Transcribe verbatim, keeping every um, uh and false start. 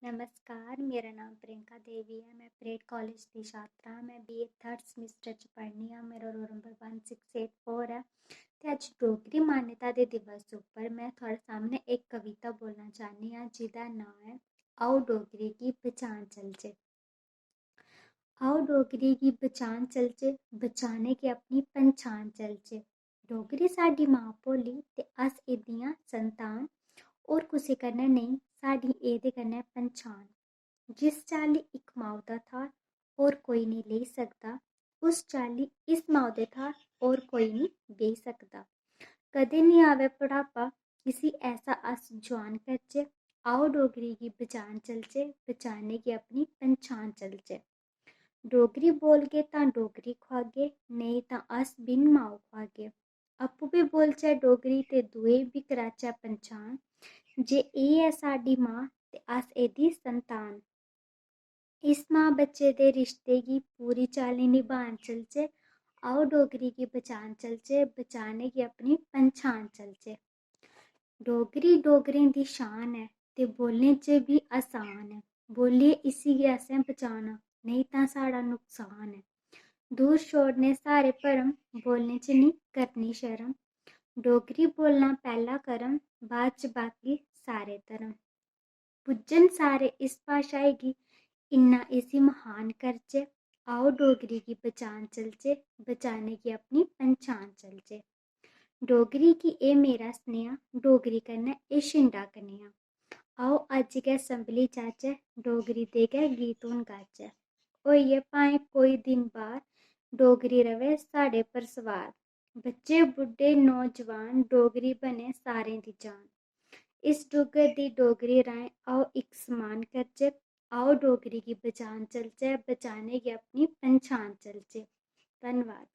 नमस्कार, मेरा नाम प्रियंका देवी ऐ। में परेड कालेज दी छात्रा आं। में बीए थर्ड सेमेस्टर च पढ़नी आं। मेरा roll number one six eight four ऐ। ते अज्ज डोगरी मान्यता दे दिवस उप्पर में थुआढ़े सामनै इक कविता बोलना चाह्न्नी आं, जेह्दा नांऽ ऐ "आओ डोगरी गी बचान चलचै।" आओ डोगरी गी बचान चलचै, बचाने गी अपनी पंछान चलचै। डोगरी साढ़ी मां भोली ते अस एह्दियां संतान, होर कुसै कन्नै नेईं साढ़ी एह्दे कन्नै पंछान। जिस चाल्ली इक माऊ दा थाह्र होर कोई निं लेई सकदा, उस चाल्ली इस माऊ दे थाह्र होर कोई निं बेही सकदा। कदें निं आवै बुढ़ापा, इसी ऐसा अस जुआन करचै। आओ डोगरी गी बचान चलचै, बचाने गी अपनी पंछान चलचै। डोगरी बोलगे तां डोगरी खुआगे, नेईं तां अस बिन माऊ खुआगे। आपूं बी बोलचै डोगरी ते दूए बी कराचै पंछान, जे एह् ऐ साढ़ी मां ते अस एह्दी संतान। इस मां बच्चे दे रिश्ते गी पूरी चाल्ली निभान चलचै। आओ डोगरी गी बचान चलचै, बचाने गी अपनी पंछान चलचै। डोगरी डोगरें दी शान ऐ ते बोलने च बी असान ऐ। बोलियै इसी गै असें बचाना, नेईं तां साढ़ा नुकसान ऐ। दूर छोड़ने सारे भरम, बोलने च निं करनी शर्म। डोगरी बोलना पैह्ला कर्म, बाद च बाकी सारे धर्म। पुज्जन सारे इस भाशा गी, इन्ना इसी म्हान करचै। आओ डोगरी गी बचान चलचै, बचाने गी अपनी पंछान चलचै। डोगरी गी एह् मेरा सनेहा, डोगरी कन्नै एह् छिंडा कनेहा। आओ अज्ज गै संभली जाचै, डोगरी दे गै गीत हून गाचै। होइयै भाएं कोई दिन बार, डोगरी र'वै साढ़े पर सवार। बच्चे बुड्ढे नौजवान, डोगरी बने सारें दी जान। इस डुग्गर दी डोगरी राहें आओ इक समान करचै। आओ डोगरी गी बचान चलचै, बचाने गी अपनी पंछान चलचै। धन्नवाद।